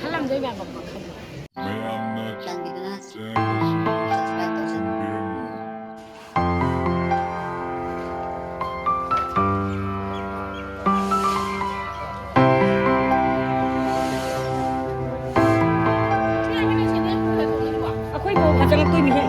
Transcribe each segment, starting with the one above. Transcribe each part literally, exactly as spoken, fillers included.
ꯈꯜꯂꯝꯗꯣꯏ ꯃꯌꯥꯝ ꯃꯈꯜ꯫ ꯆꯥꯟꯕꯤꯗꯨꯅ subscribe ꯇꯧꯖꯧ꯫ ꯑꯩꯈꯣꯏ ꯐꯥꯎ ꯐꯥꯖꯤꯜꯂꯛꯇꯣꯏꯅꯤꯍꯦ꯫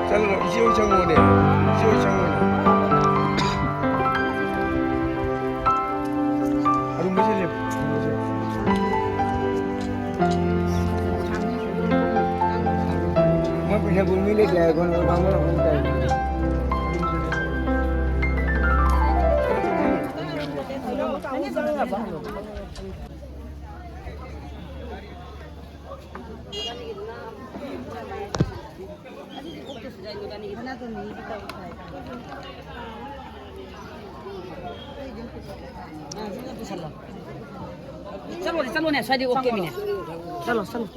ꯆꯠꯂꯣ, ꯏꯆꯦ ꯍꯣꯏ ꯆꯪꯉꯣꯅꯦ, ꯏꯆꯦ ꯍꯣꯏ ꯆꯪꯉꯣꯅꯦ꯫ ꯑꯗꯨꯝ ꯃꯁꯤ ꯂꯦꯞꯄꯨ, ꯑꯗꯨꯝ ꯃꯁꯤ꯫ ꯃꯣꯏ ꯄꯩꯁꯥ ꯄꯨ ꯃꯤ ꯂꯩꯇꯦ ꯍꯥꯏ, ꯑꯩꯈꯣꯏꯅ ꯉꯥꯡꯅꯔꯛꯄ ꯇꯥꯏ꯫ ꯆꯠꯂꯣꯅꯦ, ꯆꯠꯂꯣꯅꯦ, ꯁ꯭ꯋꯥꯏꯗꯩ ꯑꯣꯛꯀꯦꯃꯤꯅꯦ꯫ ꯆꯠꯂꯣ, ꯆꯠꯂꯣ꯫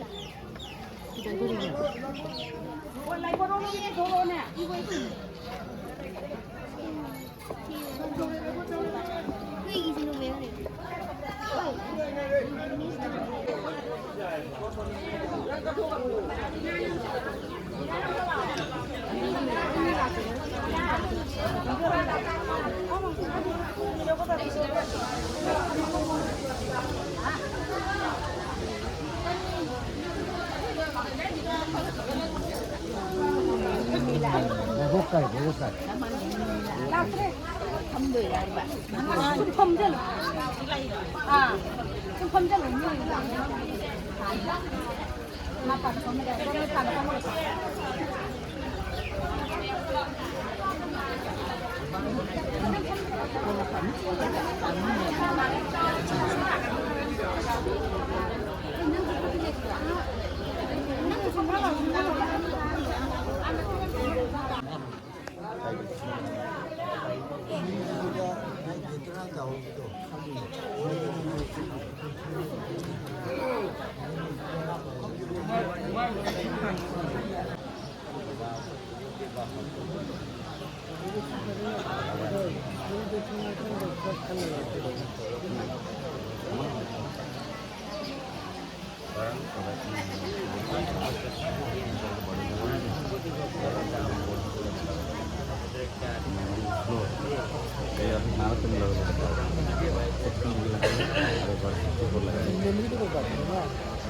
ꯃꯕꯣꯛ ꯀꯥꯏ, ꯃꯕꯣꯛ ꯀꯥꯏ꯫ ꯂꯥꯛꯇ꯭ꯔꯦ꯫ ꯐꯝꯗꯣꯏꯔꯥ ꯍꯥꯏꯕ? ꯁꯨꯝ ꯐꯝꯖꯜꯂꯨ꯫ ꯑꯥ, ꯁꯨꯝ ꯐꯝꯖꯜꯂꯨ꯫ ꯃꯤ ꯑꯣꯏꯅ ꯂꯥꯛꯑꯣ꯫ ꯃꯥ ꯄꯥꯟ ꯐꯝꯃꯒ, ꯃꯥ ꯄꯥꯟ ꯐꯝꯃꯒ꯫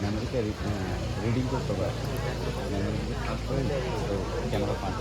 मेमोरी का री-, अ, रीडिंग को कवर, मेमोरी को ट्रांसफर, तो कैमरा पास।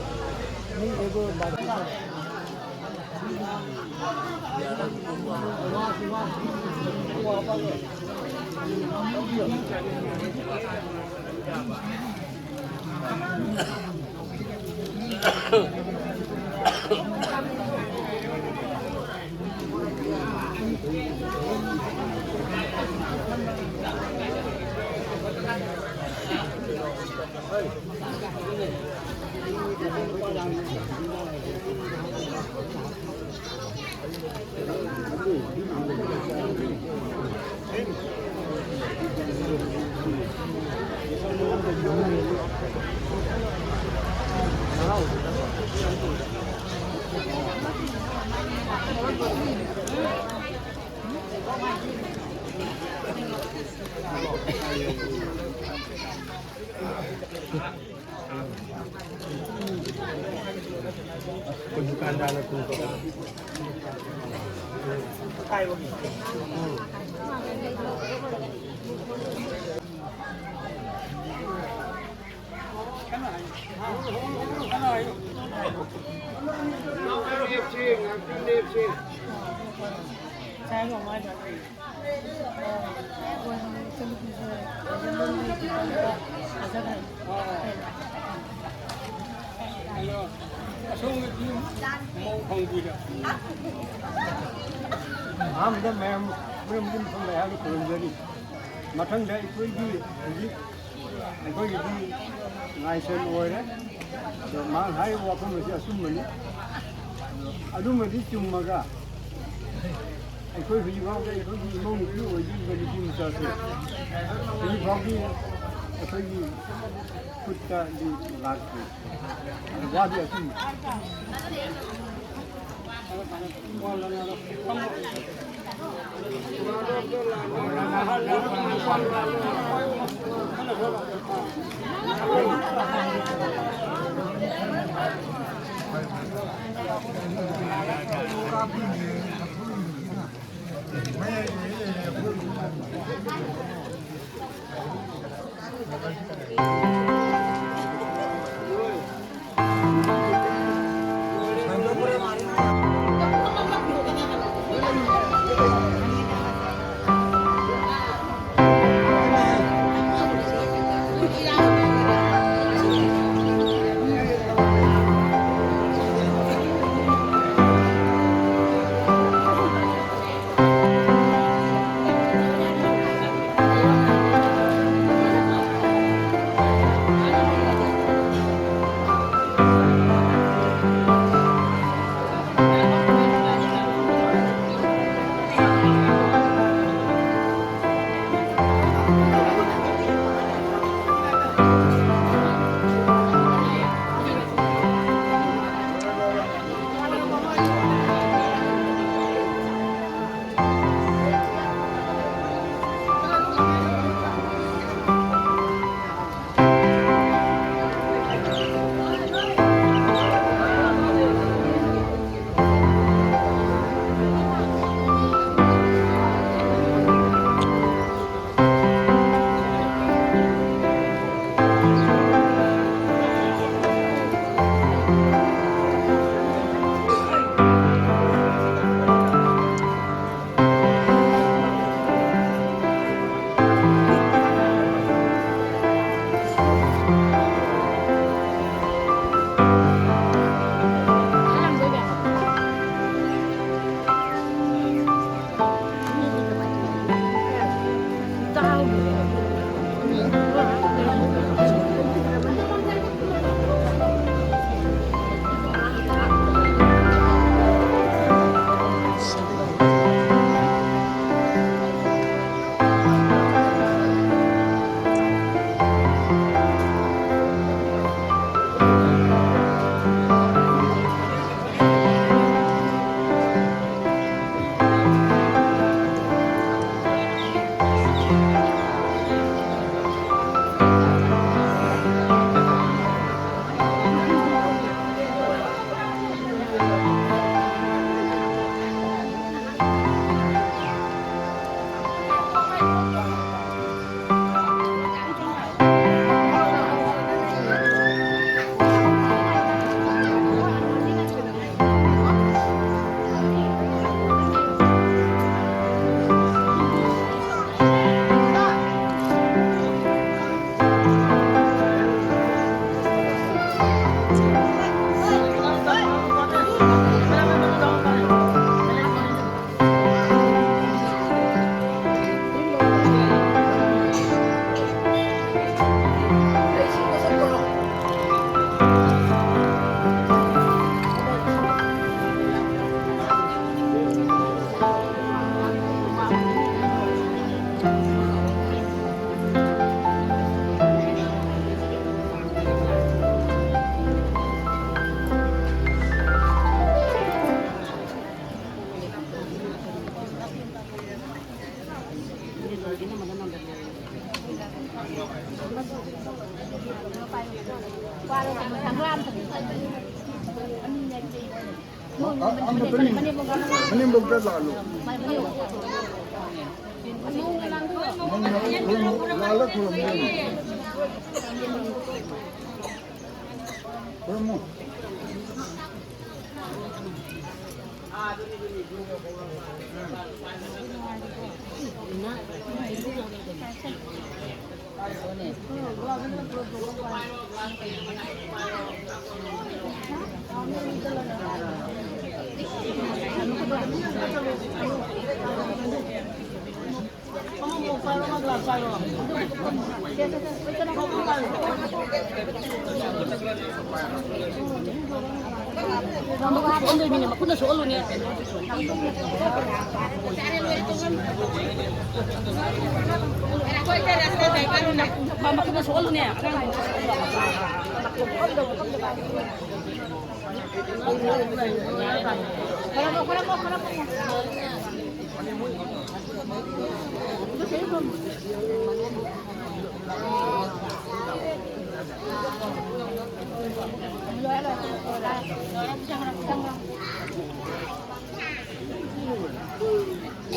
ꯑꯍꯥꯟꯕꯗ ꯃꯌꯥꯝ ꯃꯔꯝ ꯑꯗꯨꯝ ꯊꯝꯂꯦ ꯍꯥꯏꯅ ꯈꯨꯔꯨꯝꯖꯔꯤ꯫ ꯃꯊꯪꯗ ꯑꯩꯈꯣꯏꯒꯤ ꯍꯧꯖꯤꯛ ꯑꯩꯈꯣꯏꯒꯤꯗꯤ ꯂꯥꯏꯁꯣꯟ ꯑꯣꯏꯔꯦ꯫ ꯑꯗꯣ ꯃꯥꯅ ꯍꯥꯏꯔꯤꯕ ꯋꯥꯐꯝ ꯑꯁꯤ ꯑꯆꯨꯝꯕꯅꯤ꯫ ꯑꯗꯨꯃꯗꯤ ꯆꯨꯝꯃꯒ, ꯑꯩꯈꯣꯏ ꯍꯧꯖꯤꯛ ꯐꯥꯎꯗ ꯑꯩꯈꯣꯏꯒꯤ ꯏꯃꯧ ꯅꯨꯄꯤ ꯑꯣꯏꯕꯤꯔꯤꯕ ꯅꯨꯄꯤ ꯃꯆꯥꯁꯦ ꯍꯧꯖꯤꯛ ꯐꯥꯎꯗꯤ ꯑꯩꯈꯣꯏꯒꯤ ꯈꯨꯠꯇꯗꯤ ꯂꯥꯛꯇ꯭ꯔꯤ꯫ ꯑꯗꯨ ꯋꯥꯗꯤ ꯑꯆꯨꯝꯕ꯫ ꯑ-, ꯑꯃꯠꯇꯅꯤ꯫ ꯃꯅꯦꯝꯕꯣꯛꯇ ꯂꯥꯛꯍꯜꯂꯨ꯫ ꯅꯪꯅ ꯈꯨꯔꯨꯝꯃꯨ, ꯂꯥꯛꯍꯜꯂ ꯈꯨꯔꯨꯝꯃꯨ꯫ ꯈꯨꯔꯨꯝꯃꯨ꯫ ꯃꯈꯨꯠꯅ ꯁꯣꯛꯍꯜꯂꯨꯅꯦ꯫ ꯃꯈꯨꯠꯅ ꯁꯣꯛꯍꯜꯂꯨꯅꯦ꯫